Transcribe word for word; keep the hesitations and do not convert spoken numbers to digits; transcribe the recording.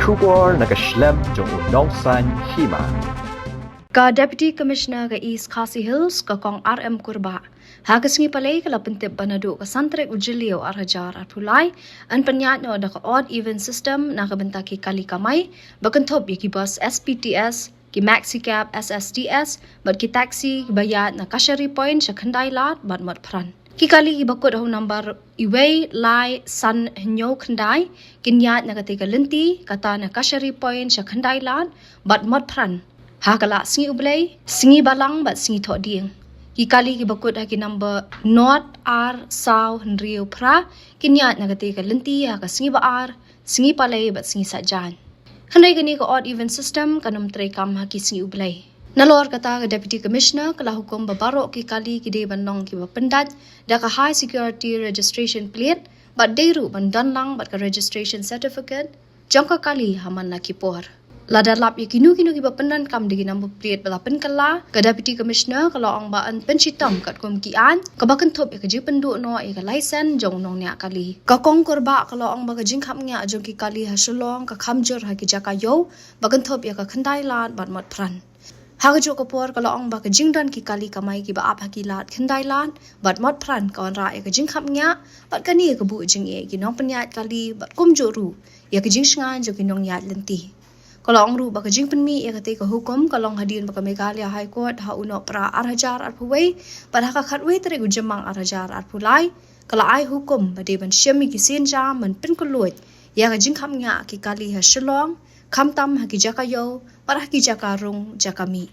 Khubor na ka shlem jong u nongsan hima. Ka Deputy Commissioner ka East Khasi Hills, ka Kong R M Kurbah, ha ka sngi Palei ka la pyntip ba naduh ka san tarik u Jylliew ar hajar arphew lai yn pynïaid noh da ka odd even system na ka bynta ki kali kamai ba kynthup ïa ki bus S P T S, ki maxi cab S S T S bad ki taxi kiba ïaid na Kashari Point sha Khyndai Lad bad Motphran. Ki kali kiba kut ha u nambar uwei lai san hynñiew khyndai kin ïaid na katei ka lynti, kata na Kashari Point sha Khyndai Lad bad Motphran ha ka la Sngi U Blei, Sngi Balang bad Sngi Thohdieng. Ki kali kiba kut ha ki nambar nod ar saw hynriew phra kin ïaid na katei ka lynti ha ka Sngi Ba-ar, Sngi Palei bad Sngi Saitjaiñ. Hynrei kane ka odd even system kan ym treikam ha ki Sngi U Blei. Nalor kata, ka Deputy Commissioner ka la hukum ba baroh ki kali ki dei ban long kiba pyndait da ka High Security Registration Plate bad dei ruh ban don lang bad ka registration certificate jong ka kali ha man la ki por. Lada lap ïa kino kino kiba pyndonkam da ki number plate ba la pynkylla, ka Deputy Commissioner ka la ong ba yn pynshitom katkum ki aiñ kaba kynthup ïa ka jingpynduh noh ïa ka license jong u nongñiah kali. Ka Kong Kurbah ka la ong ba ka jingkhapngiah jong ki kali ha Shillong ka kham jur ha ki jaka ïew ba kynthup ïa ka Khyndai Lad bad Motphran. Ha kajuh ka por ka la ong ba ka jingdon ki kali kamai kiba ap ha ki lad Khyndai Lad bad Motphran ka wanrah ïa ka jingkhapngiah bad kane ka buh jingeh ïa ki nongpynïaid kali bad kumjuh ruh ïa ka jingshngaiñ jong ki nongïaid lynti. Ka la ong ruh ba ka jingpynmih ïa katei ka hukum ka long hadien ba ka Meghalaya High Court ha u Nohprah ar hajar arphew wei bad ha ka khatwei tarik u Jymmang ar hajar arphew lai ka la ai hukum ba dei ban shim ïa ki sienjam ban pynkylluid ïa ka jingkhapngiah ki kali ha Shillong, khamtam ha ki jaka ïew bad ha ki jaka rung jaka mih.